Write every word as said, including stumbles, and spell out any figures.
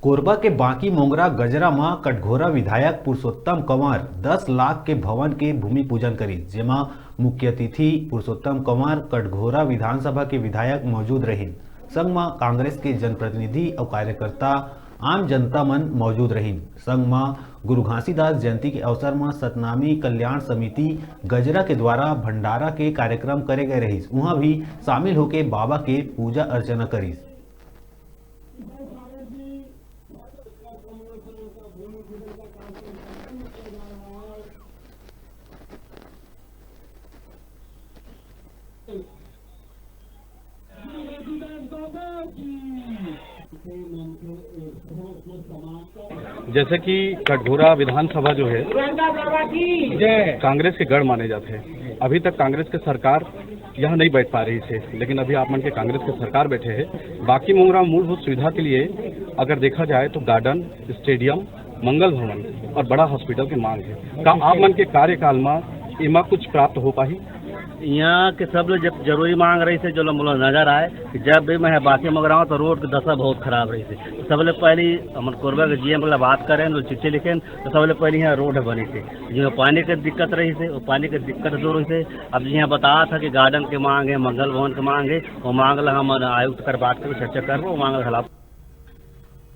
कोरबा के बांकी मोंगरा गजरा म कटघोरा विधायक पुरुषोत्तम कंवर दस लाख के भवन के भूमि पूजन करिस, जेमा मुख्य अतिथि पुरुषोत्तम कंवर कटघोरा विधानसभा के विधायक मौजूद रहिन। संग म कांग्रेस के जनप्रतिनिधि अउ कार्यकर्ता, आम जनता मन मौजूद रहिन। संग म गुरु घासीदास जयंती के अवसर म सतनामी कल्याण समिति गजरा के द्वारा भंडारा के कार्यक्रम करे गए रहिस। उहां भी शामिल होके बाबा के पूजा अर्चना करिस। जैसे कि कटघोरा विधानसभा जो है, कांग्रेस के गढ़ माने जाते हैं। अभी तक कांग्रेस के सरकार यहाँ नहीं बैठ पा रही थी, लेकिन अभी आप मन के कांग्रेस के सरकार बैठे हैं। बांकी मोंगरा मूलभूत सुविधा के लिए अगर देखा जाए तो गार्डन, स्टेडियम, मंगल भवन और बड़ा हॉस्पिटल के मांग है। का आप मन के कार्यकाल में एमा कुछ प्राप्त हो पाही? यहाँ के सब ले जब जरूरी मांग रहिस हे, जो ला मोला नजर आए कि जब भी मैं बांकी मोंगरा आऊँ तो रोड की दशा बहुत खराब रहिस हे। तो सबले पहली हमन कोरबा के जीएम वाला बात करें, तो चिट्ठी लिखें, तो सबले पहली यहाँ रोड बनिस हे, जिसमें पानी के दिक्कत रहिस हे, वो पानी के दिक्कत दूर होइस हे। अब यहाँ बतात हे कि गार्डन के मांग है, मंगल भवन के मांग है, वो मांग ला हम आयुक्त कर बात करके चर्चा करबो, वो मांग ला खिलाफ